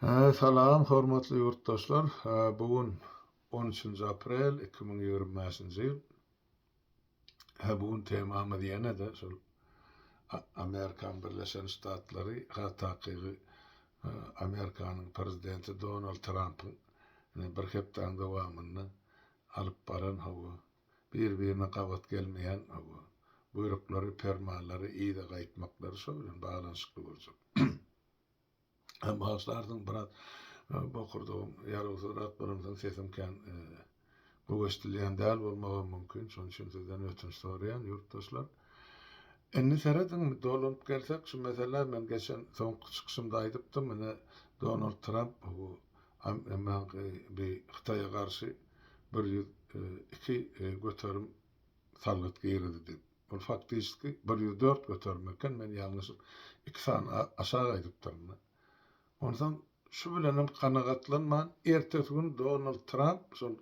Salam hormatly ýurtdaşlar. Bu gün 13-nji aprel 2025-nji ýyl. Bu gün temamyz ýene-de şol Amerikan Birleşen Ştatlary, has takygy Amerikanyň prezidenti Donald Trampyň bir hepdäň dowamynda alyp baran hawa bir-birine gabat gelmeýän hawa buýruklary, permanlary yza gaýtmaklary şo bilen baglanyşykly boljak. Bagyşlarsyň biraz bokurdagym ýarawsyzrak bolansoň sesim kän gowy eşidilýän däl bolmagam mümkin. Şonuň üçin sizden ötünç soraýan ýurtdaşlar. Indi serediň dolanyp gelsek şu meselä men geçen soňky çykyşymda aýdypdym ine Donald Tramp bu bi Hytaýa garşy 102 göterim salgyt girizdi diýip. Ol faktiçki 104 göterim eken, men ýalňyşyp iki sany aşak aýdypdyryn. Onsoň şu bilenem kanagatlanman, ertesi gün Donald Tramp şol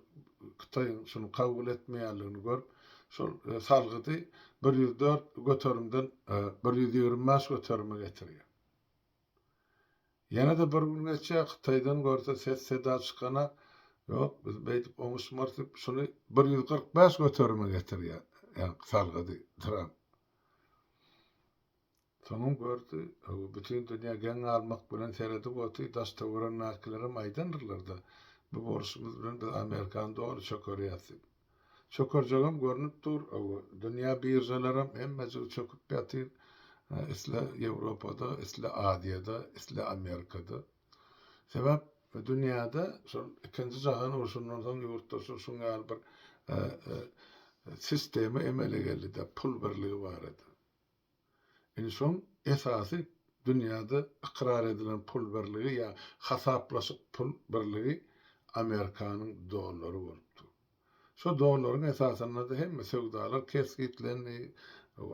Hytaýyň şuny kabul etmeýänligini görüp, şol salgydy 104 göterimden 125 göterime getirýär. Ýene-de bir gün geçýär, Hytaýdan görse ses-seda çykana, Ýok, biz beýdip oňuşmarys diýip, şuny 145 göterime getirýär, ýaňky salgydy Tramp. Soňam gördi, bütin dünýä geň galmak bilen seredip otyr, daş-töweregindäkilerem aýdandyrlar-da, bu bolşumyz bilen biz Amerikany doly çökerýäs diýip. Çökerjegem görnüp dur, dünýä biržalaram hemmejigi çöküp ýatyr, isle Ýewropada, isle Aziýada, isle Amerikada. Sebäp dünýäde şol ikinji jahan urşundan soň ýurtda şol şuň ýaly bir sistema emele geldi-de, pul birligi barada. Indi şoň esasy dünýäde ykrar edilen pul birligi ýa hasaplaşyk pul birligi Amerikanyň dollary bolup dur. Şo dollaryň esasynda-da hemme söwdalar kesgitlendi,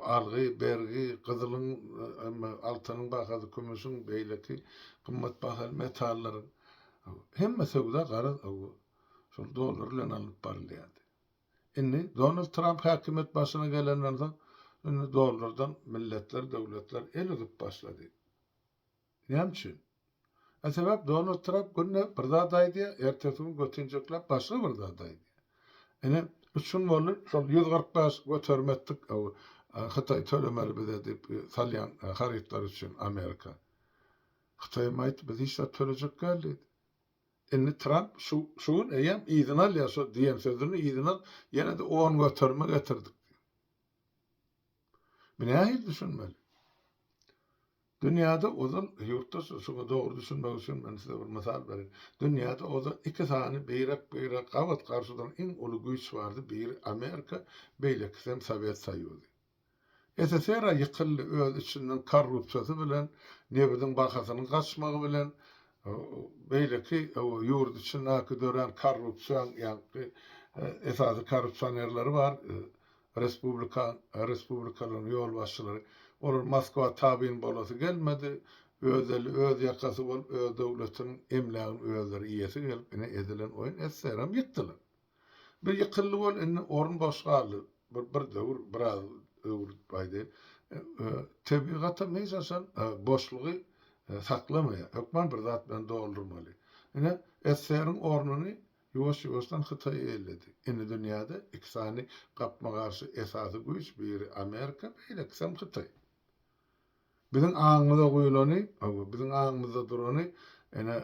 algy, bergi, gyzylyň, hemme altynyň bahasy, kümüşiň, beýleki gymmat bahaly metallaryň hemme söwda garaz şol dollar bilen alnyp barylýardy. Indi Donald Tramp häkimiýet başyna gelenden soň, indi dollardan milletler, döwletler el üzüp başlady. Näme üçin? E sebäp Donald Tramp günde bir zat aýdýar, ertesi gün götinjekläp başga bir zat aýdýar. Ine, üç gün boldy, şol 145 göterim etdik, Hytaý tölemeli bize diýip salýan harytlary üçin Amerika. Hytaýam aýtdy, biz hiç zat tölejek däl diýdi. Indi Tramp şu şu gün eýýäm yzyna alýar şo diýen sözüni yzyna alyp ýene-de on göterime getirdik diýip. Bu nähili düşünmeli? Dünýäde ozal ýurtda şuňa dogry düşünmek üçin men size bir mysal bereýin. Dünýäde ozal iki sany birek-birek gabat garşy duran iň uly güýç bardy, biri Amerika, beýlekisem Sowet Soýuzy. SSR-a ýykyldy öz içinden korrupsiýasy bilen, nebidiň bahasynyň gaçmagy bilen, beýleki ýurt içindäki dörän korrupsiýaň ýaňky esasy korrupsionerleri bar, respublika respublikalaryň ýolbaşçylary. Olar Moskwa tabyn bolasy gelmedi, öz eli öz ýakasy bolup öz döwletiniň emlägini özleri iýesi gelip ine edilen oýun SSR-am ýykdylar. Bir ýykyldy bol indi orun boş galdy. Bir bir döwür biraz döwür aýdaýyn. Tebigatam hiç haçan boşlugy saklamaýar. Hökman bir zat bilen doldurmaly. Ine SSR-iň ornuny ýuwaş-ýuwaşdan Hytaý eýeledi. Indi dünýäde iki sany gapma-garşy esasy güýç biri Amerika beýlekisem Hytaý. Biziň aňymyza guýlany, hawa, biziň aňymyzda durany, ine,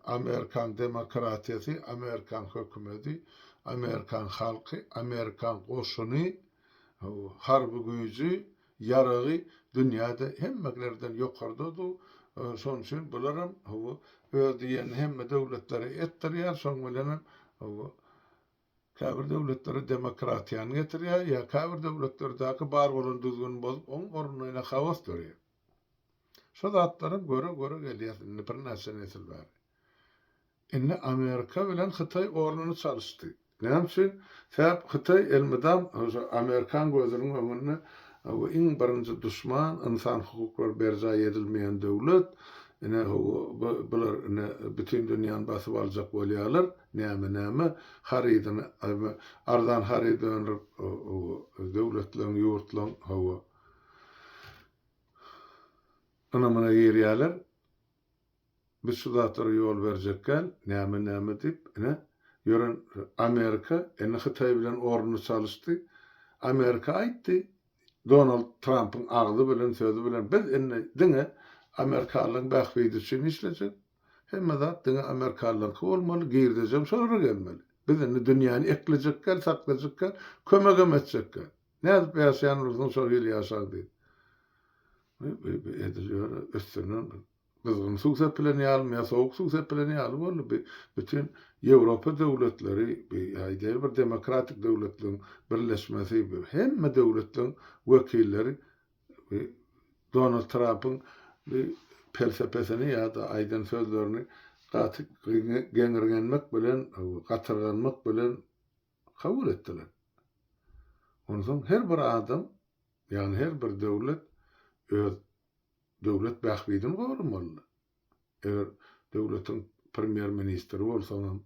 Amerikan demokratiýasy, Amerikan hökümeti, Amerikan halky, Amerikan goşuny, hawa, harby güýji, ýaragy dünýäde hemmelerden ýokarda dur. Şonuň üçin bularam, hawa, öz diýenini hemme döwletlere etdirýär, şonuň bilenem, hawa, Käbir döwletlere demokratiýany getirýär ýa käbir döwletlerdäki bar bolan düzgüni bozup oň ornuna ýene haos döreýär. Şo zatlaram göre göre gelýäs indi birnäçe nesil bäri. Indi Amerika bilen Hytaý ornuny çalyşdy. Näme üçin? Sebäp Hytaý elmydam şo Amerikan gözüniň öňünde bu iň birinji duşman, ynsan hukuklary berjaý edilmeýän döwlet, ine bular ine bütin dünýäni basyp aljak bolýarlar. Näme näme harydyny arzan haryt öndürip döwletleriň ýurtlaryň hawa ynamyna girýärler. Biz şu zatlara ýol berjek däl, näme-näme diýip, ine, ýören Amerika indi Hytaý bilen ornuny çalyşdy. Amerika aýtdy, Donald Trampyň agzy bilen, sözi bilen biz indi diňe amerikanlaryň bähbidi üçin işlejek. Hemme zat diňe amerikanlaryňky bolmaly, girdejem şolara gelmeli. Biz indi dünýäni eklejek däl, saklajak däl, kömegem etjek däl. Nädip ýaşaýan bolsaň şol hili ýaşaň diýip. Edil ýöne üstünden gyzgyn suw sepilen ýalymy ýa sowuk suw sepilen ýaly boldy. Bi bütin Ýewropa döwletleri, bi aýdaýly bir demokratik döwletleriň birleşmesi, bi hemme döwletleriň wekilleri bi Donald Trampyň bi pelsepesini ýa-da aýdan sözlerini gaty geňirgenmek bilen, gatyrganmak bilen kabul etdiler. Onsoň her bir adam, ýagny her bir döwlet öz döwlet bähbidini goramalydyr. Eger döwletiň premýer-ministri bolsaňam,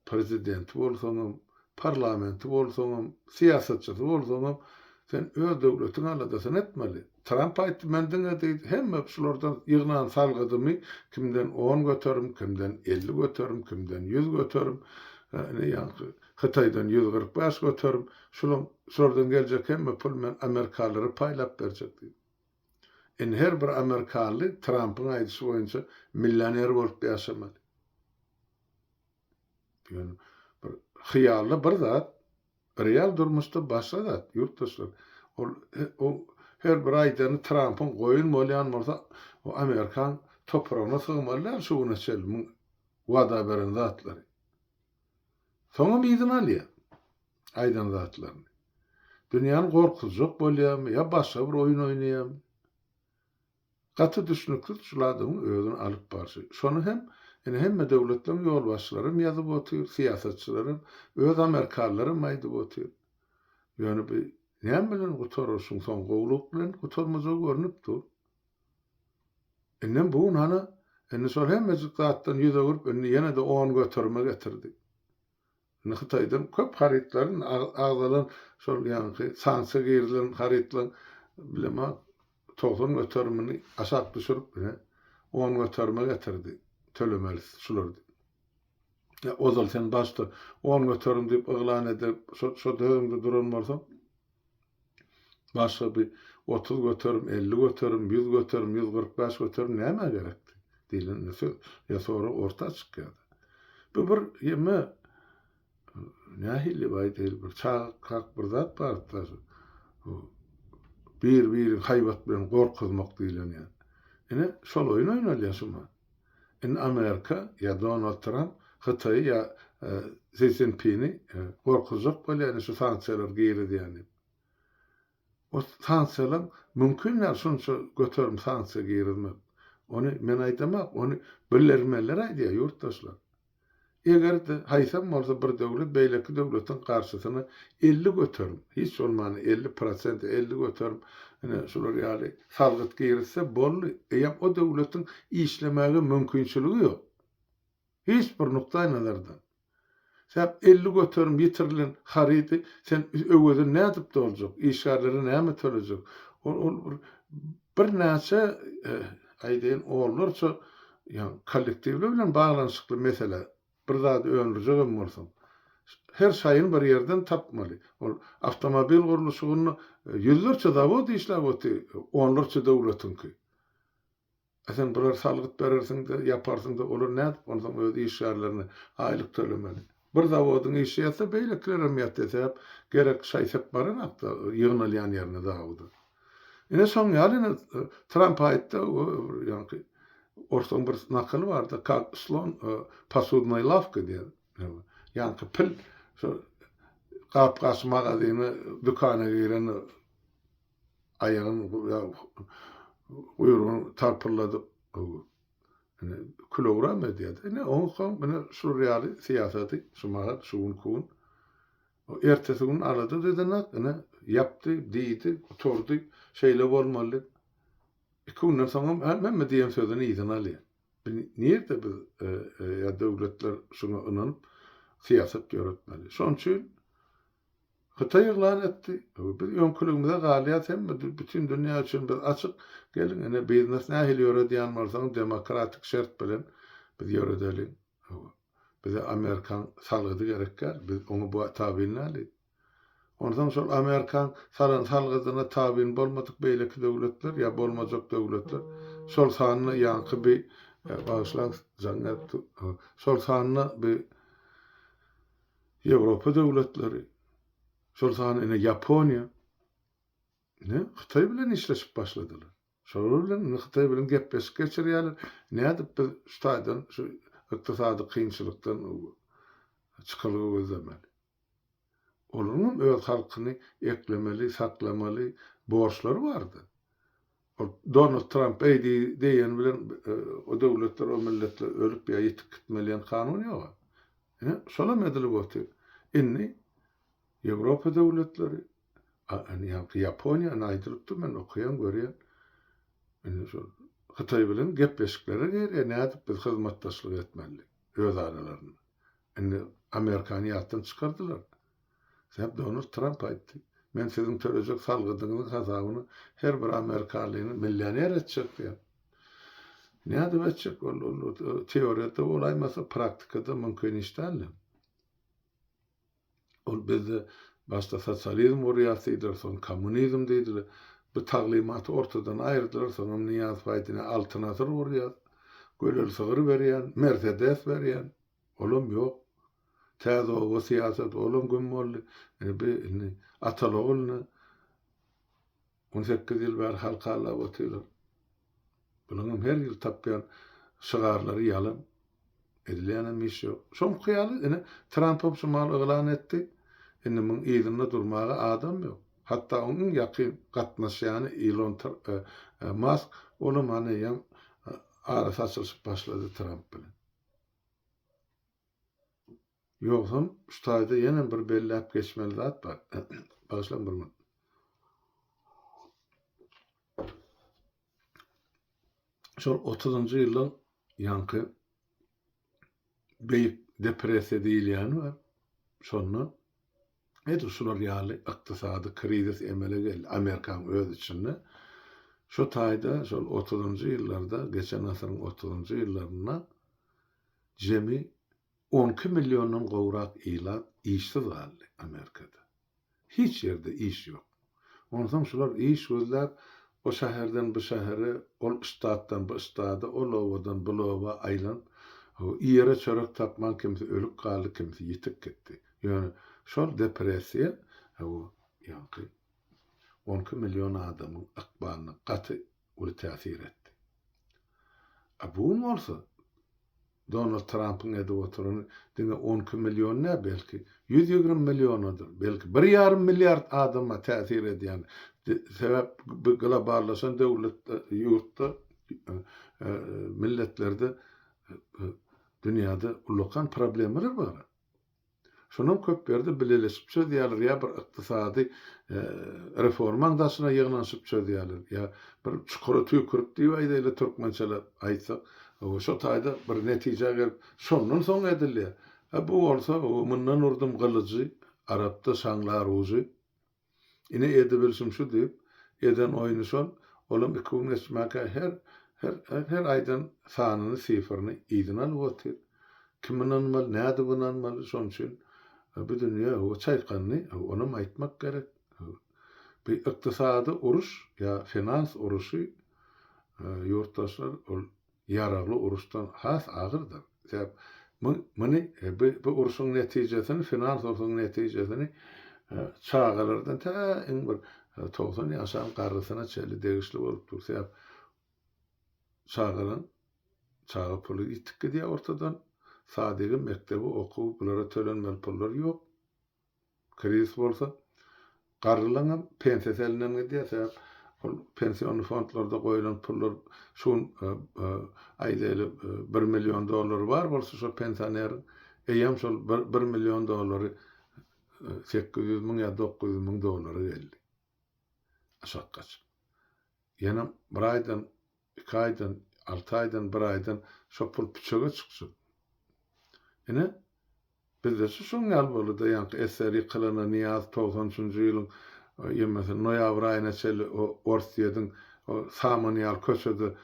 prezidenti bolsaňam, parlamenti bolsaňam, syýasatçysy bolsaňam, sen öz döwletiň aladasyny etmeli. Tramp aýtdy, men diňe diýdi, hemme şulardan ýygnan salgydymy kimden 10%, kimden 50%, kimden 100%, ine ýaňky Hytaýdan 145%, şulaň şulardan geljek hemme pul men amerikalylara paýlap berjek diýdi. Indi her bir amerikanly Trampyň aýdyşy boýunça millioner bolup ýaşamaly. Ýöne bir hyýalda bir zat, real durmuşda başga zat, ýurtdaşlar. Ol o her bir aýdany Trampyň goýun bolýan bolsa, o Amerikan topragyna sygmaly däl şu güne çenli muň wada beren zatlary. Soňam yzyna alýar aýdan zatlaryny. Dünýäni gorkuzjak bolýarmy ýa başga bir oýun oýnaýarmy? Gaty düşnüksiz şul adamyň özüni alyp barşy. Şony hem ine hemme döwletleriň ýolbaşçylaram ýazyp otyr, syýasatçylaram, öz amerikalylaram aýdyp otyr. Ýöne bu näme bilen gutarar şuň soňy gowulyk bilen gutarmajagy görnüp dur. Indem bu gün hany indi şol hemmejik zatdan ýüz öwürip indi ýene-de on göterime getirdi. Indi Hytaýdan köp harytlaryň agzalan şol ýaňky sanksiýa girizilen harytlaryň bilemok 90 göterimini aşak düşürip ine 10 göterime getirdi tölemelis şular diýip. Ýa ozal sen başda 10 göterim diýip yglan edip şo şo sözüňde duran bolsaň Başga bir 30 göterim, 50 göterim, 100 göterim, 145 göterim nämä gerekdi? Diýlen söz ýa sorag orta çykýar. Bu bir ýeme nähili aýdaýyl bir çaga bir zat bar-da. Bir-birini haýbat bilen gorkuzmak diýlen ýaly. Ine, şol oýun oýnalýar şuma. Indi Amerika ýa Donald Tramp Hytaýy ýa Si Szinpini gorkuzjak bolýar indi şu sanksiýalary girizýän diýip. O sanksiýalaryň mümkin däl şunça göterim sanksiýa girizmek. Ony men aýdamak, ony bilermenler aýdýar ýurtdaşlar. Eger-de haýsam bolsa bir döwlet beýleki döwletiň garşysyna 50%, hiç bolmanda 50 prosent, 50% ine şular ýaly salgyt girizse boldy, eýýäm o döwletiň işlemäge mümkinçiligi ýok. Hiç bir nukdaýnazardan. Sebäp 50% ýitirilen harydy sen öwezini nädip doljak, işgärlere näme tölejek? Ol ol bir birnäçe aýdaýyn onlarça ýa kollektiwler bilen baglanyşykly mesele. Bir zady öndürjegem bolsaň, her şaýyny bir ýerden tapmaly. Ol awtomobil gurluşygynda ýüzlerçe zawod işläp otyr, onlarça döwletiňki. A sen bulara salgyt berersiň-de, ýaparsyň-da, olar nädip onsoň öz işgärlerine aýlyk tölemeli? Bir zawodyň işi ýatsa, beýlekilerem ýatýar, sebäp gerek şaý-sep baranakda ýygnalýan ýerine zawoda. Ine şoň ýaly ine Tramp aýtdy, ýaňky orslaň bir nakyly bardy, kak slon posudnoý lawka diýen. Ýaňky pil şo gap-gaç magazyna, dükana giren aýagyny guýrugyny tarpylladyp ine külowram edýärdi. Ine oňa ine şular ýaly syýasaty şu mahal şu günki gün ertesi gün alada edenak ine ýapdy diýdi gutardy şeýle bolmaly diýip iki günden soňam hemme diýen sözüni yzyna alýar. Nirde biz ýa döwletler şuňa ynanyp syýasat ýöretmeli. Şonuň üçin Hytaý yglan etdi. Biz öňküligimize galýas hemme bütin dünýä üçin biz açyk. Geliň ine biznes nähili ýöredýän bolsaňyz demokratik şert bilen. Biz ýöredeliň. Hawa. Bize Amerikaň salgydy gerek däl, biz oňa bu tabyn däl diýdi. Onsoň şol Amerikaň salan salgydyna tabyn bolmadyk beýleki döwletler ýa bolmajak döwletler, şol sanda ýaňky bi, bagyşlaň jaň gelip dur, şol sanda bi Ýewropa döwletleri, şol sanda ine Ýaponiýa, ine Hytaý bilen işleşip başladylar. Şolar bilen indi Hytaý bilen gepleşik geçirýärler. Nädip biz şu taýdan şu ykdysady kynçylykdan çykalga gözlemeli? Olaryň hem öz halkyny eklemeli, saklamaly borçlary bardy. Ol Donald Tramp eý diýeni bilen o döwletler, o milletler ölüp ýa ýitip gitmeli diýen kanun ýok-a. Ine, şolam edilip otyr. Indi Ýewropa döwletleri, ýaňky Ýaponiýa, indi aýdylypdyr, men okaýan, görýän. Indi şol Hytaý bilen gepleşiklere girýär, nädip biz hyzmatdaşlyk etmeli öz aralarynda. Indi Amerikany ýatdan çykardylar. Sebäp Donald Tramp aýtdy, men siziň tölejek salgydyňyzyň hasabyna her bir amerikalyny millioner etjek diýen. Nädip etjek? Ol teoriýada bolaýmasa, praktikada mümkin iş däldi. Ol bizde başda sosializm gurýas diýdiler, soň kommunizm diýdiler. Bu taglymaty ortadan aýyrdylar, soňam Nyýazow aýtdy, ine Altyn asyr gurýas, göleli sygyr berýän, Mersedes berýän. Olam ýok. Täze oba syýasaty, olam güm boldy. Ine bi indi ataly-ogluny 18 ýyl bäri halka aldap otyrlar. Bularyňam her ýyl tapýan şygarlary ýalan. Edilýänem iş ýok. Şoňky ýaly ine Trampam şu mahaly yglan etdi. Indi muň yzynda durmaga adam ýok. Hatda oň iň ýakyn gatnaşýany Ilon Mask, olam hany eýýäm arasy açylyşyp başlady Tramp bilen. Ýogsam şu taýda ýenem bir belläp geçmeli zat bar. Bagyşlaň bir minut. Şol otuzynjy ýyllaň ýaňky Beýik depressiýa diýilýäni bar. Şonda edil şular ýaly ykdysady krizis emele geldi Amerikanyň öz içinde. Şo taýda şol otuzynjy ýyllarda, geçen asyryň otuzynjy ýyllarynda jemi 12 milliondan gowrak ilat işsiz galdy Amerikada. Hiç ýerde iş ýok. Onsoň şular iş gözläp, o şäherden bu şähere, ol ştatdan bu ştada, ol obadan bul oba aýlanyp, iýere çörek tapman kimsi ölüp galdy, kimsi ýitip gitdi. Ýöne şol depressiýa, ýaňky 12 million adamyň ykbalyna gaty uly täsir etdi. A bu gün bolsa Donald Trampyň edip oturany diňe 12 million däl, belki 120 millionadyr, belki bir ýarym milliard adama täsir edýän. Sebäp bu globallaşan döwletde, ýurtda, milletlerde, dünýäde ullakan problemalar bar. Şonam köp ýerde bileleşip çözýärler, ýa bir ykdysady reformaň daşyna ýygnanyşyp çözýärler, ýa bir çukura tüýkürip diýip aýdaýly türkmençeläp aýtsak, şo taýda bir netijä gelip, şondan soň edilýär. A bu bolsa mundan urdum gylyjy, arapda şaňlar ujy. Ine edibilşim şu diýip, eden oýny şol, olam iki gün geçmäkä her, her, her aýdan sanyny, sifrini yzyna alyp otyr. Kim ynanmaly, nädip ynanmaly, şonuň üçin bu dünýe hawa çaýkandy, onam aýtmak gerek. Bu ykdysady uruş ýa finans uruşy ýurtdaşlar ol ýaragly uruşdan has agyrdyr. Sebäp muny bu urşuň netijesini, finans urşuň netijesini çagalardan tä iň bir 90 ýaşan garrysyna çenli degişli bolup dur. Sebäp çagalaň çaga puly ýitip gidýär ortadan. Sadigi, mekdebi, okuwy bulara tölenmeli pullar ýok. Krizis bolsa, garrylaňam pensiýasy elinden gidýär, sebäp ol pensionny fondlarda goýlan pullar şu gün aýdaýly bir million dollary bar bolsa şol pensioneriň, eýýäm şol bir million dollary 800 müň ýa 900 müň dollara geldi. Aşak gaçyp. Ýene bir aýdan Iki aýdan, alty aýdan, bir aýdan şo pul püçege çykjak. Ine, bizde-çi şoň ýaly boldy-da, ýaňky SSR ýykylanda Nyýazow 93 üçünji ýylyň ýemesi noýabr aýyna çenli o Orsýediň o saman ýaly köçede.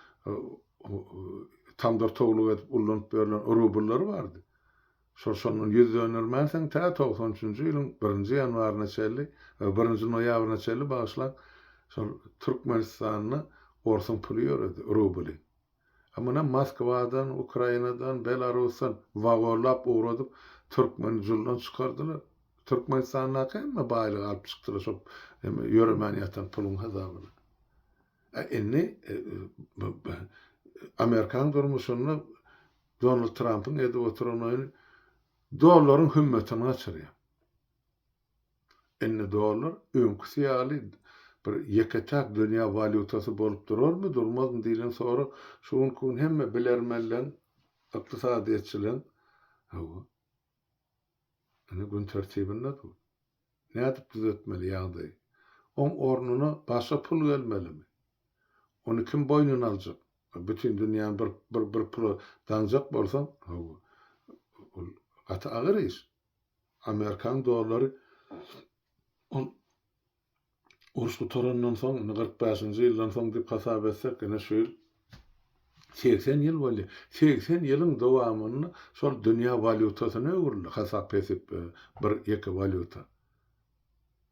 tamdyr towluk edip ullanyp berlen rubllary bardy. Şol şondan ýüz döndermänsoň tä 93-nji ýylyň birinji ýanwaryna çenli, birinji noýabryna çenli bagyşlaň, şol Türkmenistanda orsuň puly ýöredi, rubly. A munam Moskwadan, Ukrainadan, Belarusdan wagonlap ugradyp, türkmeni juldan çykardylar. Türkmenistandaky hemme baýlygy alyp çykdylar şol ýöremän ýatan puluň hasabyna. A indi Amerikan durmuşynda Donald Trampyň edip oturan oýny dollaryň hümmetini gaçyrýar. Indi dollar öňküsi ýaly bir ýeke-täk dünýä walýutasy bolup durarmy, durmazmy diýlen sorag şu günki gün hemme bilermenleň, ykdysadyýetçileň, hawa, indi gün tertibinde dur. Nädip düzetmeli ýagdaýy? Oň ornuna başga pul gelmelimi? Ony kim boýnuna aljak? Bütin dünýäni bir bir bir pula daňjak bolsaň, hawa, ol gaty agyr iş. Amerikan dollary ol uruş gutarandan soň, indi 45-nji ýyldan soň diýip hasap etsek, ine şu ýyl 80 ýyl bolýar. 80 ýylyň dowamynda şol dünýä walýutasyna öwrüldi, hasap-hesip e, bir ýeke walýuta.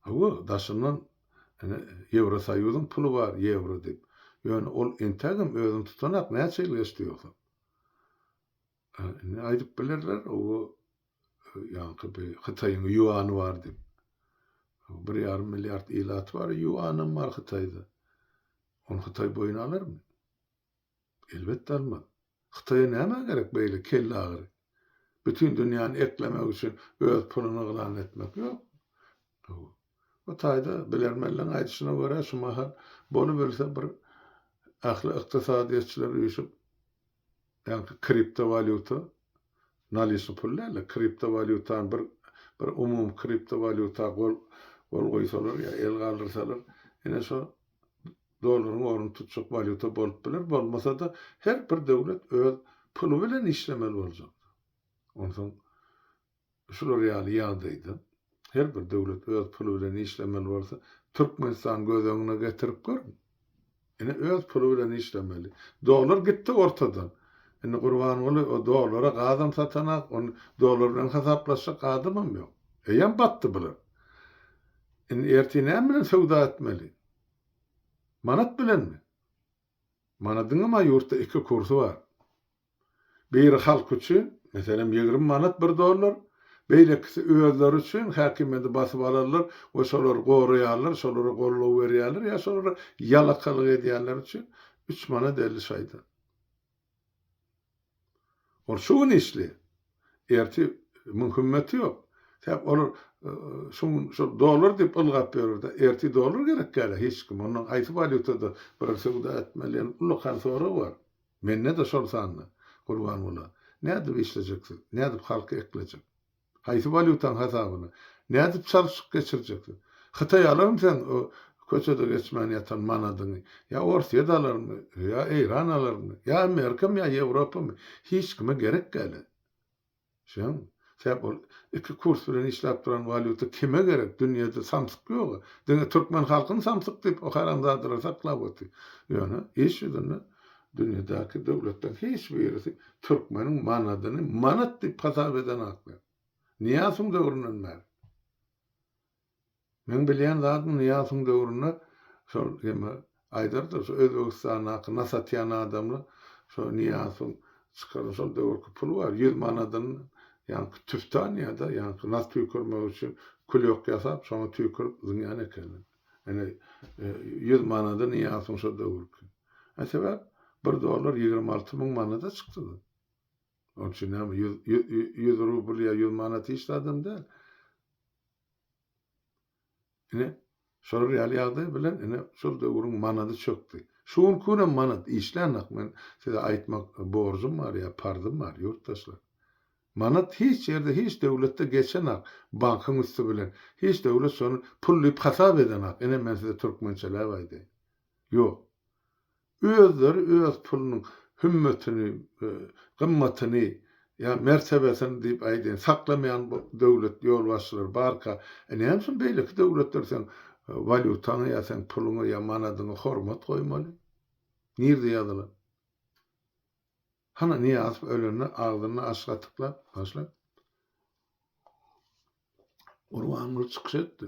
Hawa, daşyndan ine Ýewrosoýuzyň puly bar, ýewro diýip. Ýöne ol entägem özüni tutanak, näçe ýyl geçdi ýogsa. Indi aýdyp bilerler, o ýaňky bir Hytaýyň ýuany bar diýip. Bir ýarym milliard ilaty bar, ýuanam bar Hytaýda. Ony Hytaý boýun alarmy? Elbetde almaz. Hytaýa nämä gerek beýle kelle agyry? Bütin dünýäni eklemek üçin öz puluny yglan etmek ýok. Bu taýda bilermenleň aýdyşyna görä şu mahal bolubilse bir ähli ykdysadyýetçiler üýşüp ýaňky kriptowalýuta, naliçny pul däl-de, kriptowalýutany bir bir umumy kriptowalýuta gol gol goýsalar ýa el galdyrsalar, ine şo dollaryň ornuny tutjak walýuta bolup biler, bolmasa-da her bir döwlet öz puly bilen işlemeli boljak. Onsoň Şular ýaly ýagdaýda her bir döwlet öz puly bilen işlemeli bolsa, Türkmenistany göz öňüne getirip görüň. Ine öz puly bilen işlemeli. Dollar gitdi ortadan. Indi Gurbanguly o dollara gazam satanak, ony dollar bilen hasaplaşjak adamam ýok. Eýýäm batdy bular. Indi ertir näme bilen söwda etmeli? Manat bilenmi? Manadyňam-a ýurtda iki kursy bar. Biri halk üçin, meselem, 20 manat bir dollar, beýlekisi özleri üçin, häkimiýeti basyp alarlar we şolary goraýarlar, şolara goldaw berýärler ýa şolara ýalakalyk edýänler üçin üç manat 50 şaýdan. Ol şu gün işleýär. Ertir muň hümmeti ýok. Sebäp olar şu gün şol dollar diýip ylgap ýörür-de, ertir dollar gerek däl hiç kim. Ondan haýsy walýutada bir söwda etmeli diýen ullakan sorag bar. Mende-de şol sanda, Gurbanguly. Nädip işlejeksiz? Nädip halky eklejek? Haýsy walýutaň hasabyna? Nädip çalşyk geçirjeksiz? Hytaý alarmy seň o köçede geçmän ýatan manadyňy? Ýa Orsýet alarmy? Ýa Eýran alarmy? Ýa Amerikamy ýa Ýewropamy? Hiç kime gerek däl. Şeň, sebäp ol iki kurs bilen işläp duran walýuta kime gerek, dünýede samsyk ýoga. Diňe türkmen halkyny samsyk diýip o haramzadalar saklap otyr. Ýöne iş ýüzünde dünýedäki döwletleriň hiç birisi türkmeniň manadyny manat diýip hasap edenaklar. Nyýazowyň döwründen bäri. Meň bilýän zadym Nyýazowyň döwründe şol hemme aýdardyr şu Özbegistandaky nas atýan adamlar şo Nyýazowyň çykaran şol döwürki puly bar 100 manadyny ýaňky tüftan ýa-da ýaňky nas tüýkürmek üçin külýok ýasap şoňa tüýkürip zyňýan ekenler. Ine 100 manady Nyýazowyň şo döwürki. A sebäp bir dollar 26 müň manada çykdy-da. Onuň üçin näme 100 rubl ýa 100 manat hiç zadam däl. Ine, şolar ýaly ýagdaý bilen ine şol döwrüň manady çökdi. Şu günki günem manat işlänok men size aýtmak borjum bar ýa parzym bar ýurtdaşlar. Manat hiç ýerde hiç döwletde geçenak bankyň üsti bilen. Hiç döwlet şony pul diýip hasap edenak. Ine men size türkmençeläp aýdaýyn. Ýok. Özleri öz pulunyň hümmetini, gymmatyny ýa mertebesini diýip aýdaýyn, saklamaýan döwlet ýolbaşçylary barka, e näme üçin beýleki döwletler seň walýutaňa ýa seň puluňa ýa manadyňa hormat goýmaly? Nirde ýazylan? Hany Nyýazow ölende agzyny aş gatyklap başlap Gurbanguly çykyş etdi.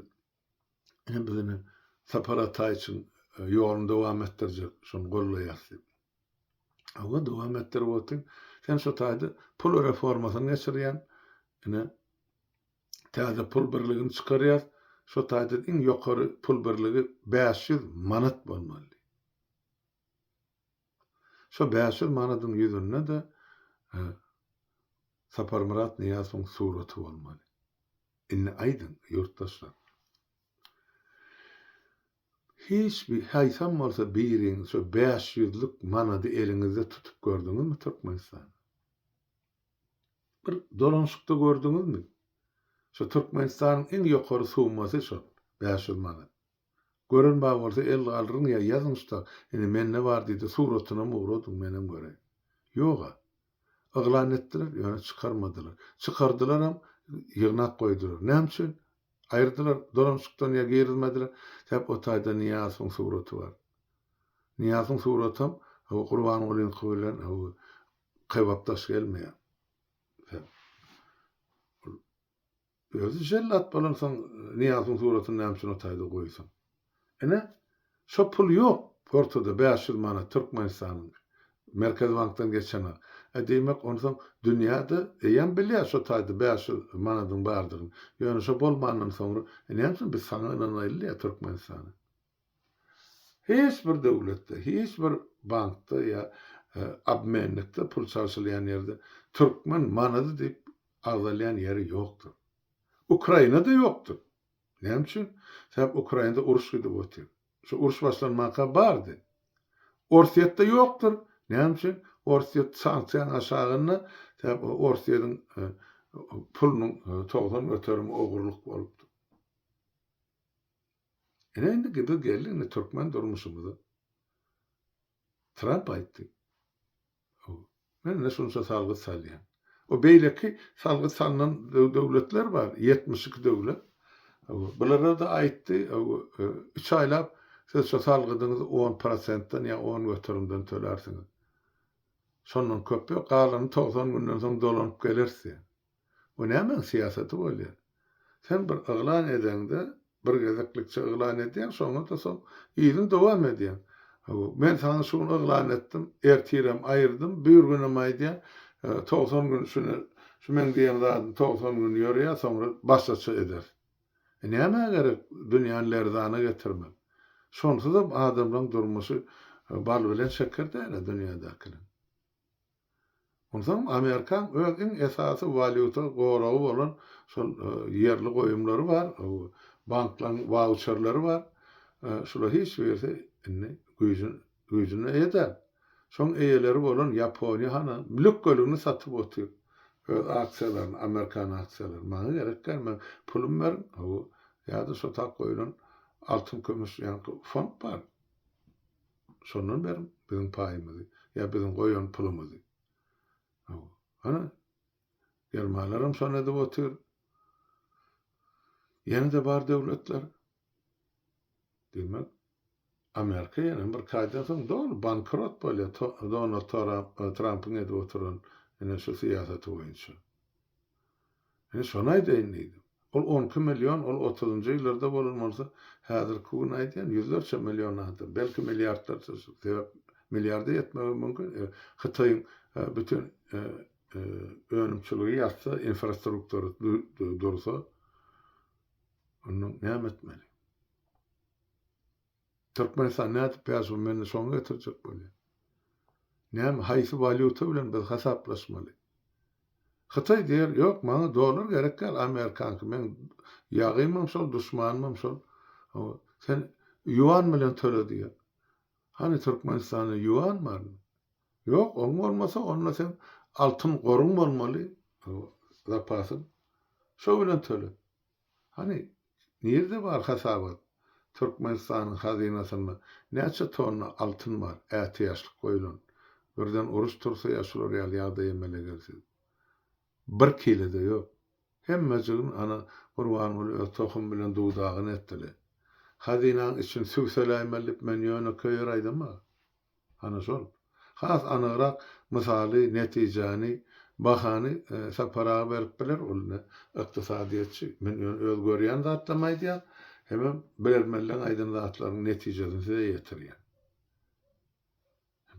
Ine biz ine Sapar Ataýewiçiň ýoluny dowam etdirjek, şony gollaýas diýip. Hawa, dowam etdirip otyň. Sen şo taýda pul reformasyny geçirýäň. Ine täze pul birligini çykarýas. Şo taýda iň ýokary pul birligi 500 manat bolmaly. Şo 500 manadyň ýüzünde-de Saparmyrat Nyýazowyň suraty bolmaly. Indi aýdyň, ýurtdaşlar. Hiç bir, haýsam bolsa biriňiz şo bäş ýüzlük manady eliňizde tutup gördüňizmi Türkmenistanda? Bir dolanyşykda gördüňizmi? Şo Türkmenistanyň iň ýokary summasy şol, 500 manat. Gören bar bolsa el galdyryň ýa ýazyň şuta, ine mende bar diýdi, suratynam ugradyň menem göreýin. Ýog-a. Yglan etdiler, ýöne çykarmadylar. Çykardylaram, ýygnap goýdular. Näme üçin? Aýyrdylar, dolanyşykdan ýa girizmediler. Sebäp o taýda Nyýazowyň suraty bar. Nyýazowyň suratam Gurbangulyňky bilen kybapdaş gelmeýär. Ol Özi jellat bolansoň Nyýazowyň suratyny näme üçin o taýda goýsun. Ine, şo pul ýok ortada 500 manat Türkmenistanyň Merkezi bankdan geçenok. E diýmek onsoň dünýä-de eýýäm bilýär şo taýda 500 manadyň bardygyny. Ýöne şo bolmandan soňra e näme üçin biz saňa ynanaýly diýýär Türkmenistana. Hiç bir döwletde, hiç bir bankda ýa obmennikde pul çalşylýan ýerde türkmen manady diýip agzalýan ýeri ýokdur. Ukrainada ýokdur. Näme üçin? Sebäp Ukrainada uruş gidip otyr. Şu uruş başlanmanka bardy. Orsýetde ýokdur. Näme üçin? Orsýet sanksiýanyň aşagynda, sebäp Orsýetiň pulunyň 90 göterimi ogurlyk bolupdyr. Ine indi biz geldik indi türkmen durmuşymyza. Tramp aýtdy. Men ine şunça salgyt salýan. O beýleki salgyt salnan döwletler bar, 72 döwlet. Bulara-da aýtdy, 3 aýlap siz şu salgydyňyzy 10 prosentden ýa 10 göterimden tölärsiňiz. Şondan köp ýok, galany 90 günden soň dolanyp geleris diýen. Bu nämäň syýasaty bolýar? Sen bir yglan edeňde, bir gezeklikçe yglan edýäň, şoňa-da soň yzyny dowam edýäň. Hawa, men saňa şu gün yglan etdim, ertirem aýyrdym, birgünem aýdýan, 90 gün şuny, şu meň diýen zadym 90 gün ýörýär, soňra başgaça ederis. E nämä gerek dünýäni lerzana getirmek? Şonsuzam adamlaryň durmuşy bal bilen şeker däl-ä dünýädäkiniň. Onsoň Amerikaň öz iň esasy walýuta goragy bolan şol ýerli goýumlary bar, banklaryň wauçerleri bar. Şular hiç birisi indi güýjüne eýe däl. Şoň eýeleri bolan Ýaponiýa hana lükgeligini satyp otyr. Öz aksiýalaryny, amerikan aksiýalaryny. Maňa gerek däl, meň pulum beriň, hawa, ýa-da şo tak goýlan altyn-kümüş ýaňky fond bar. Şondan beriň biziň paýymyzy, ýa biziň goýan pulumyzy. Hawa. Ana, germanlaram şony edip otyr. Ýene-de bar döwletler. Diýmek, Amerika ýene bir kaýdan soň doly bankrot bolýar Donald Trampyň edip oturan ine şu syýasaty boýunça. Ine şony aýdaýyn diýdim. Ol onki million, ol otuzynjy ýyllarda bolan bolsa, häzirki gün aýdýan ýüzlerçe million adam, belki milliardlarça, sebäp milliarda ýetmegem mümkin. E, Hytaýyň e, bütin e, önümçiligi ýatsa, infrastruktura dursa, ondan näme etmeli? Türkmenistan nädip ýaşaw mende şoňa getirjek bolýar. Näme haýsy walýuta bilen biz hasaplaşmaly? Hytaý diýer, ýok maňa dollar gerek däl amerikanky meň ýagymam şol duşmanymam şol. Sen ýuan bilen töle diýer. Hany Türkmenistanda ýuan barmy? Ýok oň bolmasa onda sen altyn goruň bolmaly zapasyň. Şo bilen töle. Hany, nirde bar hasabat? Türkmenistanyň hazynasynda näçe tonna altyn bar, ätiýaçlyk goýlan? Birden uruş tursa ýa şular ýaly ýagdaý emele gelse? Bir kile-de ýok. Hemmejigini ana Gurbanguly öz tohumy bilen dudagyny etdile. Hazynaň içini sübseläýmeli diýip men ýönekeý ýer aýdamok. Ana şol. Has anygrak mysaly, netijäni, bahany Sapar aga berip biler, ol ine ykdysadyýetçi. Men ýöne öz görýän zatlarymy aýdýan, hemem bilermenleň aýdan zatlarynyň netijesini size ýetirýän.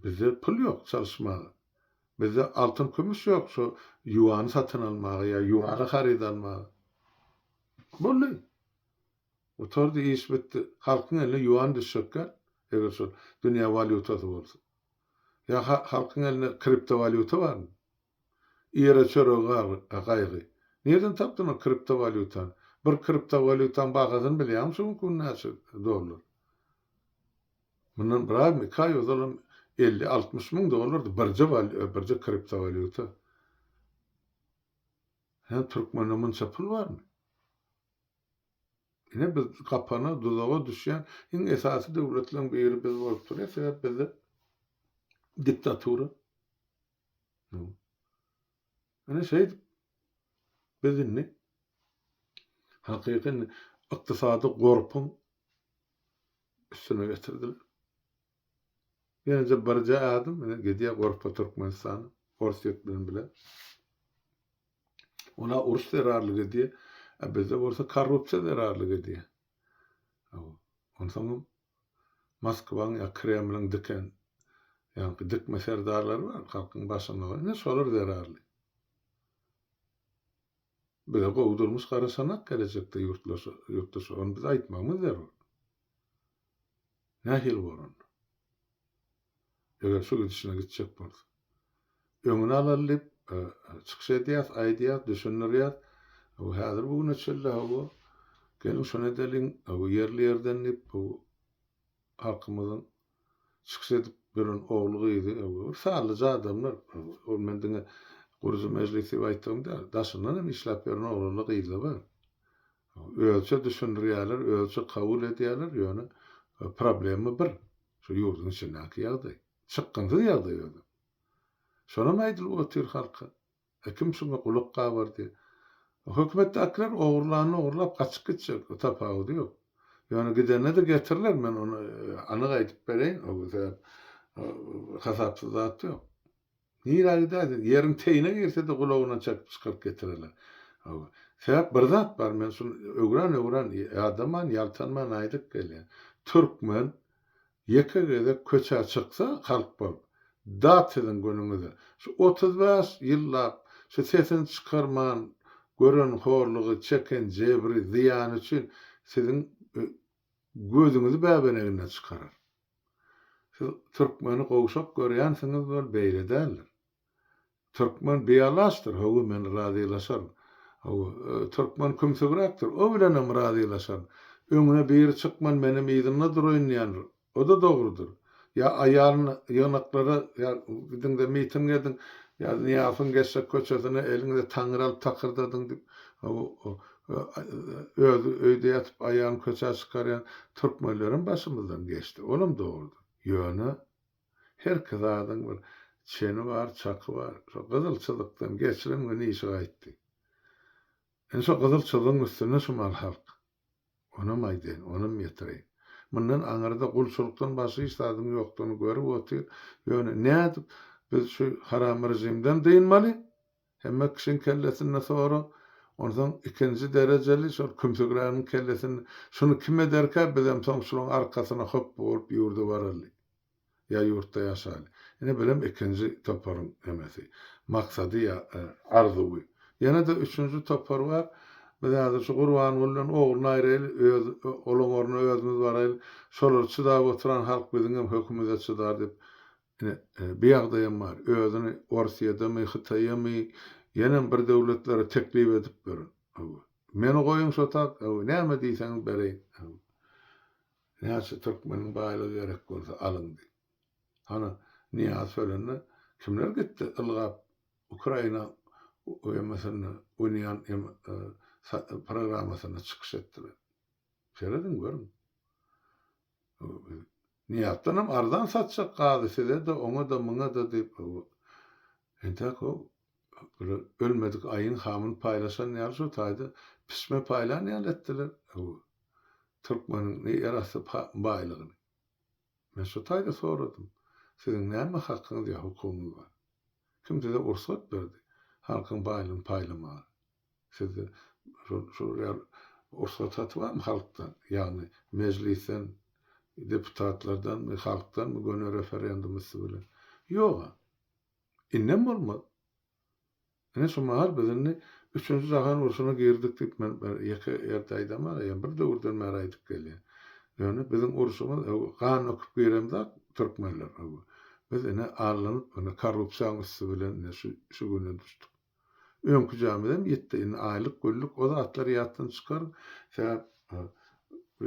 Bizde pul ýok çalyşmaga. Bizde altyn-kümüş ýok şo ýuany satyn almaga ýa ýuana haryt almaga. Boldy. Gutardy, iş bitdi. Halkyň eline ýuan düşjekkä, eger şol dünýä walýutasy bolsa. Ýa halkyň elinde kriptowalýuta barmy? Ýere çöregi gaýgy. Nireden tapdyň ol kriptowalýutany? Bir kriptowalýutaň bahasyny bilýäňmi şu günki gün näçe dollar? Mundan bir aýmy, iki aý ozalam 50-60 müň dollardy birje birje kriptowalýuta. Hä, türkmende munça pul barmy? Ine biz gapana, duzaga düşýän iň esasy döwletleriň biri biz bolup durýas, sebäp bizde diktatura. Ine şeýdip biz indi hakyky indi ykdysady gorpuň üstüne getirdiler. Ýeneje birje ädim ine gidýär gorpa Türkmenistan Orsýet bilen bile. Ola uruş zerarly gidýär. A bizde bolsa korrupsiýa zerarly gidýär. Onsoňam Moskwaň ýa Kremliň diken ýaňky dikme serdarlary bar halkyň başynda. Ine şolar zerarly. Bize gowy durmuş garaşanak gelejekde ýurtlaşa ýurtdaşa ony biz aýtmagymyz zerur. Nähili bor onda? Eger şu gidişine gitjek bolsa. Öňüni alaly diýip çykyş edýäs, aýdýas, düşündirýäs. Häzir bu güne çenli hawa, geliň şuny edeliň, ýerli-ýerden diýip bu halkymyzyň çykyş edip ýören ogly-gyzy, bir sanlyja adamlar, ol men diňe gurujy mejlis diýip aýtdygym däl, daşyndan hem işläp ýören oglanlar-gyzlar bar. Özüçe düşündirýärler, özüçe kabul edýärler, ýöne problema bir, şu ýurduň içindäki ýagdaý. Çykgynsyz ýagdaý özem. Şonam aýdylyp otyr halka. E kim şuňa gulak gabardy? Hökümetdäkiler ogurlanyny ogurlap gaçyp gitjek, tapawudy ýok. Ýöne gidende-de getiriler, men ony anyk aýdyp bereýin, o sebäp hasapsyz zat ýok. Nirä gidäýsin, ýeriň teýine girse-de gulagyndan çekip çykaryp getirerler. Hawa. Sebäp bir zat bar, men şuny öwran-öwran, ýadaman, ýaltanman aýdyp gelýän. Türkmen ýeke gezek köçä çyksa halk bolup, dat siziň günüňize. Şu 35 ýyllap şu sesini çykarman gören horlugy, çeken jebri, zyýany üçin siziň gözüňizi bäbeneginden çykarar. Siz türkmeni gowşak görýänsiňiz bol beýle däldir. Türkmen bialaçdyr hawa men razylaşaryn. Hawa türkmen kümsügräkdir o bilenem razylaşaryn. Öňüne biri çykman menem yzynda duraýyn diýendir. O-da dogrudyr. Ýa aýalyny ýygnaklara ýa gidiňde miting ediň ýa Nyýazowyň geçjek köçesine eliňize taňňyr alyp takyrdadyň diýip hawa Özi öýde ýatyp aýagyny köçä çykarýan türkmenlerem başymyzdan geçdi. Olam dogrudyr. Ýöne herki zadyň bir çeni bar, çaky bar. Şo gyzyl çyzykdan geçiren gün işi gaýtdy. Indi şo gyzyl çyzygyň üstünde şu mal halk. Onam aýdaýyn, onam ýetireýin. Mundan aňyrda gulçulykdan başga hiç zadyň ýokdugyny görüp otyr. Ýöne nädip biz şu haram režimden dynmaly? Hemme kişiň kellesinde sorag. Onsoň ikinji derejeli şol kümsügräniň kellesinde şuny kim ederkä bizem soň şulaň arkasyna hopba bolup ýurda baraly. Ýa ýurtda ýaşaly. Ine birem ikinji toparyň nemesi, maksady ýa arzuwy. Ýene-de üçünji topar bar. Biz häzir şu Gurbangulydan ogluny aýraýly, öz olaň ornuna özümiz baraýly. Şolar çydap oturan halk biziňem hökümize çydar diýip Ine, bi ýagdaýam bar. Özüni Orsýedemi, Hytaýamy, ýenem bir döwletlere teklip edip ýör. Hawa. Meni goýuň şo tak, hawa, näme diýseňiz bereýin. Hawa. Näçe türkmeniň baýlygy gerek bolsa alyň diýip. Hany, Nyýazow ölende kimler gitdi ylgap Ukraina emesinde, UNIAN programmasynda çykyş etdiler. Serediň, görüň. Nyýazdanam arzan satjak gazy size-de, oňa-da, muňa-da diýip, entäk o bir ölmedik aýyň hamyny paýlaşan ýaly şo taýda pişme paýlan ýaly etdiler. Türkmeniň ýerasty baýlygyny. Men şo taýda soradym. Siziň näme hakyňyz ýa hukugyňyz bar? Kim size ursat berdi halkyň baýlygyny paýlamaga? Sizde şol şol ýaly ursat haty barmy halkdan? Ýagny mejlisden, deputatlardanmy, halkdanmy göni referendum üsti bilen? Ýog-a. Indem bolmaz. Ine şu mahal biz indi Üçünji jahan urşuna girdik diýip men ýeke ýerde aýdamok, eýýäm bir döwürden bäri aýdyp gelýän. Ýöne biziň urşumyz gan öküp giremzok türkmenler. Biz ine allanyp ine korrupsiýaň üsti bilen ine şu şu güne düşdük. Öňküjämizem ýetdi indi aýlyk güllük o zatlary ýatdan çykaryň. Sebäp bu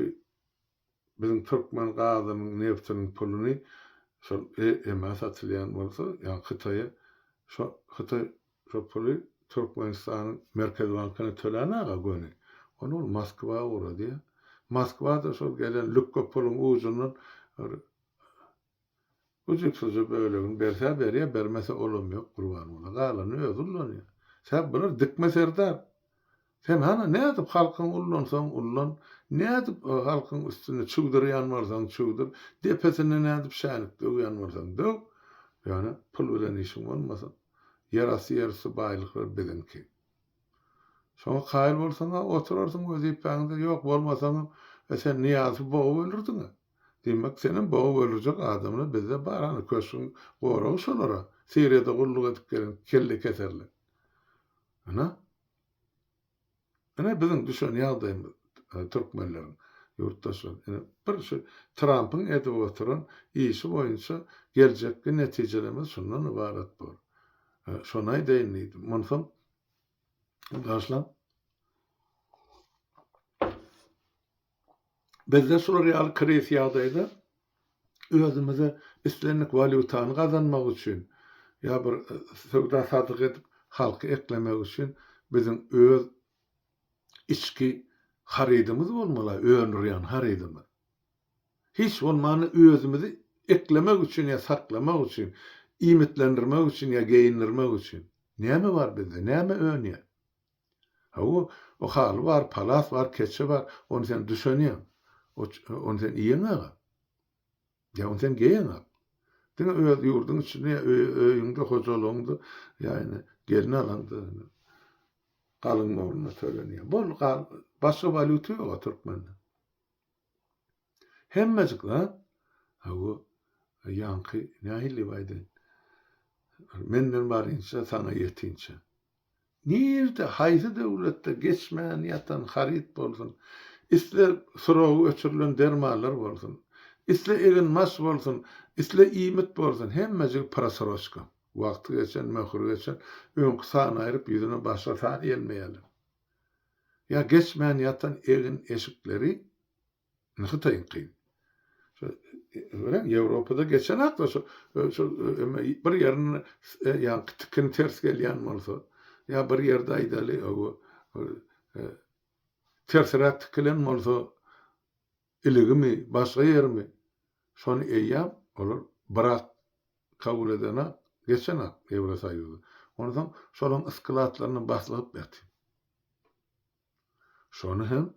Biziň türkmen gazynyň, nebtiniň puluny şol EM-e satylýan bolsa, ýagny Hytaýa, şo Hytaý şo puly Türkmenistanyň Merkezi bankyna tölän-aga göni. Ony ol Moskwa ugradýar. Moskwa-da şol gelen lükge puluň ujundan bir Ujypsyzja bölegini berse berýär, bermese olam ýok Gurbanguly. Galanyny özi ullanýar. Sebäp bular dikme serdar. Sen hany nädip halkyňy ullansaň ullan, nädip halkyň üstünde çüwdürýän bolsaň çüwdür, depesinde nädip şänik döwýän bolsaň döw, ýöne pul bilen işiň bolmasyn. Ýerasty ýerüsti baýlyklar biziňki. Şoňa kaýyl bolsaň-a oturarsyň wezipäňde, ýok bolmasaňam sen Nyýazowy bogup öldürdiň-ä. Diýmek, senem bogup öldürjek adamlar bizde bar, hany köşgüň goragy şolara, Siriýada gulluk edip gelen kellekeserler. Ynha. Ine biziň düşen ýagdaýymyz türkmenleriň, ýurtdaşlar. Ine bir şu Trampyň edip oturan işi boýunça geljekki netijelerimiz şundan ybarat bor. Şony aýdaýyn diýdim. Munsoň başlaň. Bizde şular ýaly krizis ýagdaýda özümize islendik walýutany gazanmak üçin ýa bir söwda-satyk edip halky eklemek üçin biziň öz içki harydymyz bolmaly, öndürýän harydymyz. Hiç bolmanda özümizi eklemek üçin ýa saklamak üçin, iýmitlendirmek üçin ýa geýindirmek üçin. Näme bar bizde, näme önýär? Hawa, o haly bar, palas bar, keçe bar, ony sen düşenýäň. Ony sen iýeňag-a. Ýa ony sen geýeňag. Diňe öz ýurduň içinde ýa öýüňde, hojalygyňda ýa ine gelin alaňda galyň ugrunda tölenýär. Boldy, gal, başga walýuta ýog-a türkmende. Hemmejik zat, hawa, ýaňky nähili diýip aýdaýyn, menden barynça, saňa ýetinçä. Nirde, haýsy döwletde geçmän ýatan haryt bolsun, isle suragy öçürilen dermanlar bolsun, isle eginbaş bolsun, isle iýmit bolsun, hemmejigi prosroçka. Wagty geçen, möhüri geçen, öňki sany aýryp, ýüzüne başga san ýelmeýärler. Ýa geçmän ýatan egin-eşikleri Indi Hytaýyňky. Şu görýäň, Ýewropada geçenok-da şu şu bir ýerinde ýaňky tikin ters gelýän bolsa, ýa bir ýerde aýdaly, tersiräk tikilen bolsa, iligimi, başga ýerimi, şony eýýäm olar brak kabul edenok, geçenok Ýewrosoýuza. Onsoň şolaryň yskladlarynda baslygyp ýatyr. Şony hem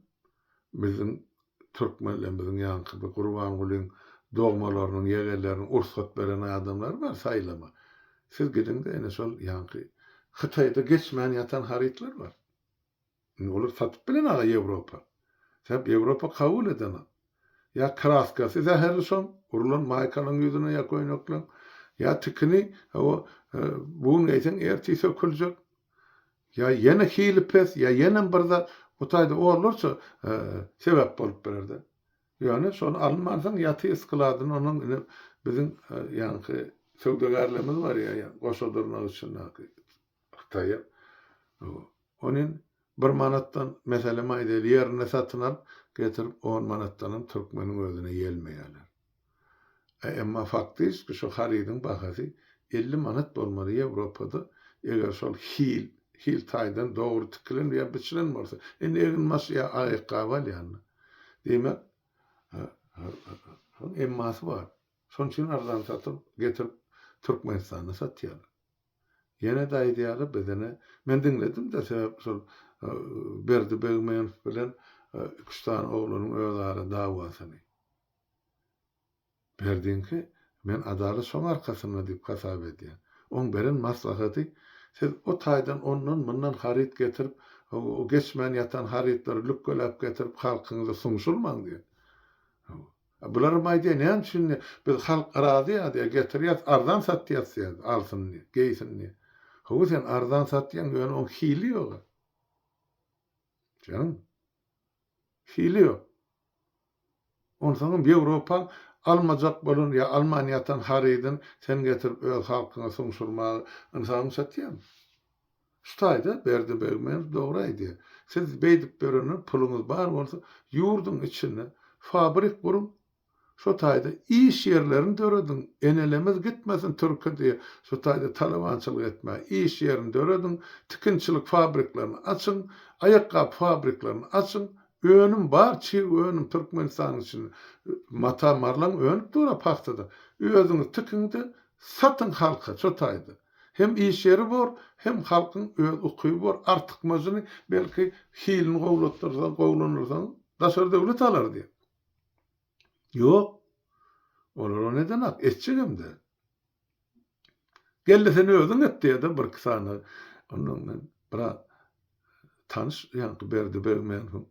biziň türkmenlerimiziň ýaňky bir Gurbangulyň dogmalarynyň, ýegenleriniň ursat beren adamlary bar saýlama. Siz gidiňde ine şol ýaňky Hytaýda geçmän ýatan harytlar bar. Indi olar satyp bilenaga Ýewropa. Sebäp Ýewropa kabul edenok. Ýa kraskasy zäherli şoň, urulan maýkalaň ýüzüne ýa köýnekleň, ýa tikini, hawa, bu gün geýseň ertir söküljek. Ýa ýene hili pes, ýa ýenem bir zat, o taýda onlarça sebäp bolup biler-de. Ýöne şony alynmansoň ýaty skladyny onuň ine biziň ýaňky söwdagärlerimiz bar ýa goşa dyrnak içindäki Hytaýa. Ony bir manatdan meselem aýdaýly ýerinde satyn alyp getirip on manatdanam türkmeniň özüne ýelmeýärler. Emma faktiski şu harydyň bahasy 50 manat bolmaly Ýewropada, eger şol hil, hil taýdan dogry tikilen ýa biçilen bolsa. Indi eginbaş ýa aýakgaby alýanda. Diýmek, şoň emmasy bar. Şonuň üçin arzan satyp, getirip Türkmenistanda satýarlar. Ýene-de aýdýarlar, biz ine, men diňledim-de, sebäp şol Berdi Begmenow bilen iki-üç sany oglanyň özara dawasyny. Berdiňki. Men Adalat şoň arkasynda diýip hasap edýän. Oň beren maslahaty siz o taýdan ondan mundan haryt getirip, o geçmän ýatan harytlary lükgeläp getirip halkyňyza suňşurmaň diýen. Hawa. Bularam aýdýar näme üçin diýýär, biz halk razy ýa diýýär, getirýäs arzan satýas diýýär, alsyn diýýär, geýsin diýýär. Hawa sen arzan satýaň ýöne oň hili ýoga. Janym. Hili ýok. Onsoňam Ýewropaň almajak bolan ýa alman ýatan harydyny sen getirip öz halkyňa suňşurmaga ynsabyň çatýarmy? Şu taýda Berdi Begmenow dogry aýdýar. Siz beýdip ýörende puluňyz bar bolsa ýurduň içinde fabrik guruň, Şo taýda iş ýerlerini dörediň, enelemiz gitmesin türke diýe şo taýda talabançylyk etmä, iş ýerini dörediň, tikinçilik fabriklerini açyň, aýakgap fabriklerini açyň, önüm bar çig önüm Türkmenistanyň içinde mata marlaň önüp dur-a pagtada, özüňiz tikiňde satyň halka şo taýda. Hem iş ýeri bor, hem halkyň öz ukyby bor, artykmajyny belki hilini gowlatdyrsaň, gowlandyrsaň daşary döwlet alar diýe. Ýok. Olar ony edenak, etjegem däl. Gel-de sen özüň et diýýär-de birki sany. Ondan men biraz tanyş ýaňky Berdi Begmenowyň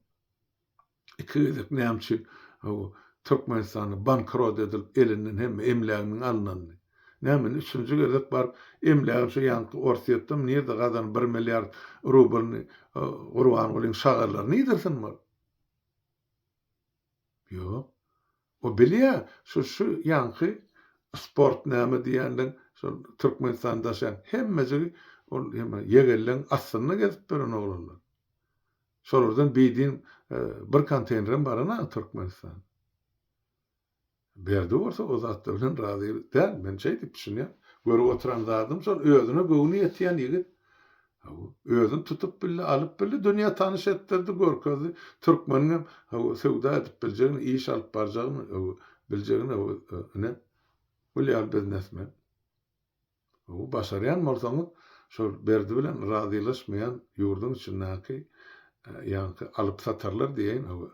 iki gezek näme üçin Türkmenistanda bankrot edilip elinden hemme emläginiň alnanyny. Näme indi üçünji gezek baryp emlägini şu ýaňky Orsýetdemi nirde gazanan bir milliard rublyny Gurbangulyň şagallaryna iýdirsin bol. Ýok. O bilýär, şu şu ýaňky sport näme diýýänleň, şol Türkmenistany daşaýan hemmejigi ol hemme ýegenleň astynda gezip ýören oglanlar. Şolardan bidin bir konteýnerem barana Türkmenistana. Berdi bolsa o zatlar bilen razy däl, men şeýdip düşünýän. Görüp oturan zadym şol, özüne göwni ýetýän ýigit. Hawa, özüni tutup bildi, alyp bildi, dünýä tanyş etdirdi, görkezdi. Türkmeniňem, hawa, söwda edip biljegini, iş alyp barjagyny, hawa, biljegini, hawa, ine, bul ýaly biznesmen. Hawa, başarýan bolsaňyz, şol Berdi bilen razylaşmaýan ýurduň içindäki ýaňky alyp-satarlar diýeýin, hawa,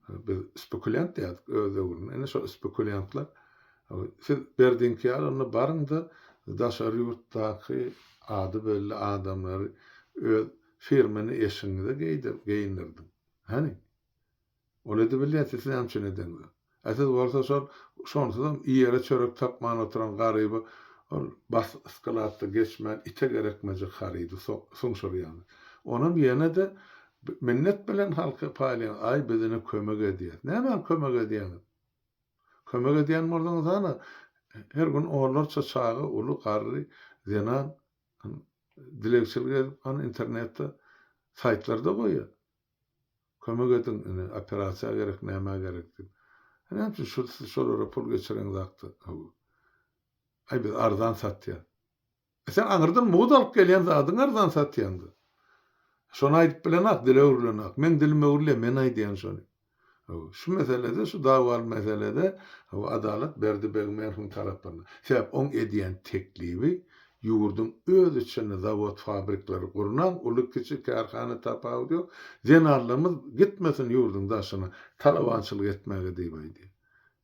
biz spekulýant diýerdik öz döwründe, ine şol spekulýantlar, hawa, siz Berdiňki ýaly onda baryň-da daşary ýurtdaky ady belli adamlary öz firmeni eşigiňize geýdir, geýindirdiň. Hany? Ol edibilýär, siz näme üçin edeňzok? A siz bolsa şol şonsuzam iýere çörek tapman oturan garyba ol bas yskylatda geçmän ite gerekmejek harydy suňşurýaňyz. Onam ýene-de minnet bilen halka paýlaýaňyz, aý biz ine kömek edýäs. Nämäň kömek edýäňiz? Kömek edýän bolsaňyz hana her gün onlarça çaga, uly, garry, zenan dilegçilik edip hany internetde saýtlarda goýýar. Kömek ediň ine operasiýa gerek nämä gerek diýip. Näme üçin şul siz şolara pul geçireňzakda hawa. Aý biz arzan satýas. E sen aňyrdan mugt alyp gelýän zadyňy arzan satýaňda. Şony aýdyp bilenak dile öwrülenak. Meň dilim öwrülýär men aýdýan şony. Hawa şu meselede şu dawaly meselede hawa adalat Berdi Begmenowyň tarapynda. Sebäp oň edýän teklibi Ýurduň öz içinde zawod fabrikleri gurnaň, uly kiçi kärhana tapawudy ýok. Zenanlarymyz gitmesin ýurduň daşyna talabançylyk etmäge diýip aýdýar.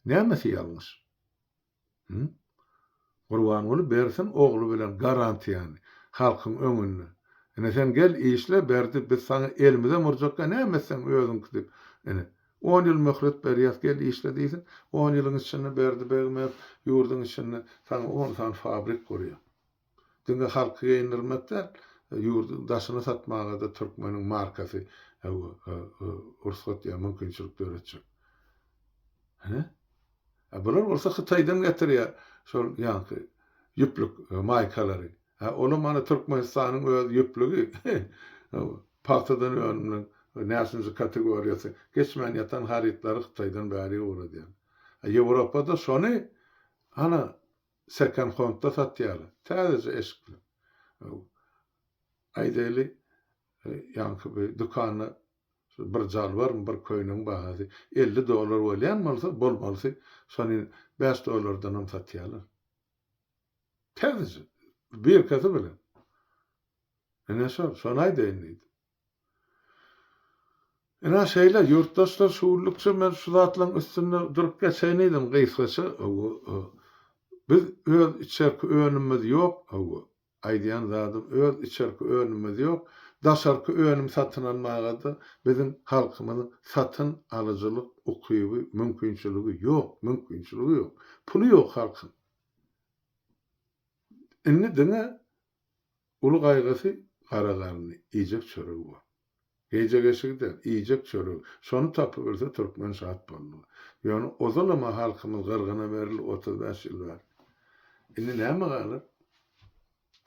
Nämesi ýalňyş? Hü? Gurbanguly bersin ogly bilen garantiýany halkyň öňünde. Ine sen gel işle Berdi biz saňa elimizem urjakka näme etseň özüňki diýip. Ine On ýyl möhlet berýäs, gel işle diýsin. On ýylyň içinde Berdi Begmew ýurduň içinde saňa on sany fabrik gurýar. Diňe halky geýindirmek däl, ýurduň daşyna satmaga-da türkmeniň markasy rugsat ýa mümkinçilik döretjek. Hä? A bular bolsa Hytaýdan getirýär şol ýaňky ýüplük maýkalary. Hä, olam ana Türkmenistanyň öz ýüplügi, pagtadan önümleriň näçinji kategoriýasy, geçmän ýatan harytlary Hytaýdan bäri ugradýar. A Ýewropada şony ana sekond-hondda satýarlar, täzeje eşikler. Aýdaýly, ýaňky bir dükanda şu bir jalbarmy, bir köýnegiň bahasy 50 dollar bolýan bolsa, bolmalysy şony bäş dollardanam satýarlar. Täzeje. Birkasy bilen. Ine şol, şony aýdaýyn diýdim. Ine şeýle, ýurtdaşlar şu günlükçe men şu zatlaryň üstünde durup geçeýin diýdim gysgaça. Biz öz içerki önümimiz ýok, hawa, aýdýan zadym öz içerki önümimiz ýok, daşarky önüm satyn almaga-da biziň halkymyzyň satyn alyjylyk ukyby, mümkinçiligi ýok, mümkinçiligi ýok. Puly ýok halkyň. Indi diňe uly gaýgysy gara garny, iýjek çöregi bor. Geýjek eşigi däl, iýjek çöregi. Şony tapybilse türkmen şat boldy. Ýöne ozalam-a halkymyz gyrgyna berildi 35 ýyl bäri. Indi näme galar?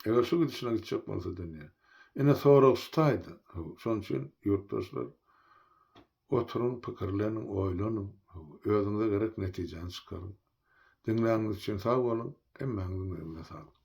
Eger şu gidişine gitjek bolsa dünýä. Ine sorag şu taýda. Hawa, şonuň üçin ýurtdaşlar oturyň, pikirleniň, oýlanyň. Hawa, özüňize gerek netijäni çykaryň. Diňläniňiz üçin sag boluň. Hemmäňiziň özüňize saglyk.